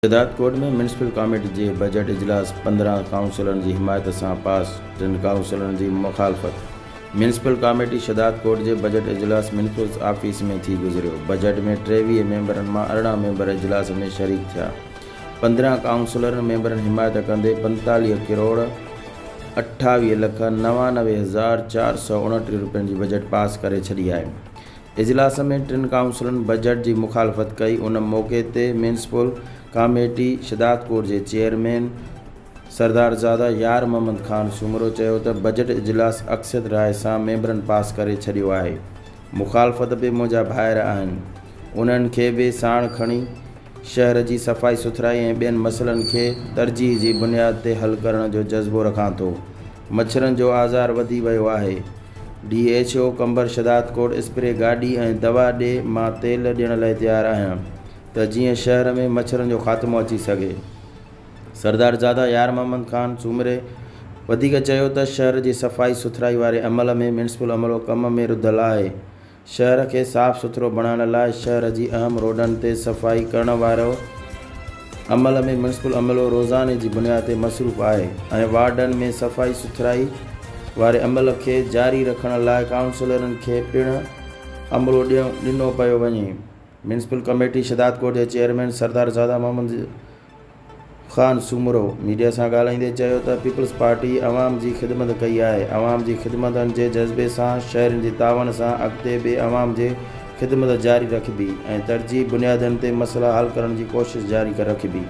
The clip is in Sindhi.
شهدادڪوٽ ۾ ميونسپل ڪاميٽي جي بجيٽ اجلاس 15 ڪائونسلرن جي حمايت سان پاس، ٽن ڪائونسلرن جي مخالفت. ميونسپل ڪاميٽي شهدادڪوٽ جي بجيٽ اجلاس ميونسپل آفيس ۾ ٿي گذريو. بجيٽ ۾ 23 ميمبرن مان 18 ميمبر اجلاس ۾ شريڪ ٿيا. 15 ڪائونسلرن ميمبرن حمايت ڪندي 45 ڪروڙ 28 لک 99 هزار 429 روپين جي بجيٽ پاس ڪري ڇڏي آهي. اجلاس ۾ ٽن ڪائونسلرن بجيٽ جي مخالفت ڪئي. ان موقعي تي ميونسپل ڪاميٽي شهدادڪوٽ جي چيئرمين سردارزاده يار محمد خان سومرو چيو ته بجيٽ اجلاس اڪثريت راء سان ميمبرن پاس ڪري ڇڏيو آهي، مخالفت به منهنجا ڀائر آهن، انهن کي به ساڻ کڻي شهر جي صفائي سٿرائي ۽ ٻين مسئلن کي ترجيح جي بنياد تي حل ڪرڻ جو جذبو رکان ٿو، مڇرن جو آزار وڌي ويو آهي. D H O Qambar Shahdadkot spray گاڏي ۽ دوا ڏي مان تيل ڏيڻ لاء تيار آهيان ته جيئن شهر ۾ مڇرن جو خاتمو اچي سگهي. سردار زاده يار محمد خان سومري وڌيڪ چيو ته شهر جي صفائي سٿرائي واري عمل ۾ ميونسپل عملو ڪم ۾ رڌل آهي. شهر کي صاف سٿرو بڻائڻ لاء شهر جي اهم روڊن تي صفائي ڪرڻ وارو عمل ۾ ميونسپل عملو روزاني جي بنياد تي مصروف آهي ۽ وارڊن ۾ صفائي سٿرائي واري عمل کي جاري رکڻ لاء ڪائونسلرن کي پڻ عملو ڏنو پيو وڃي. ميونسپل ڪميٽي شهدادڪوٽ جي چيئرمين سردار زاده محمد خان سومرو ميڊيا سان ڳالهائيندي چيو ته پيپلز پارٽي عوام جي خدمت ڪئي آهي، عوام جي خدمتن جي جذبي سان شهرين جي تعاون سان اڳتي به عوام جي خدمت جاري رکبي ۽ ترجيحي بنيادن تي مسئلا حل ڪرڻ جي ڪوشش جاري رکبي.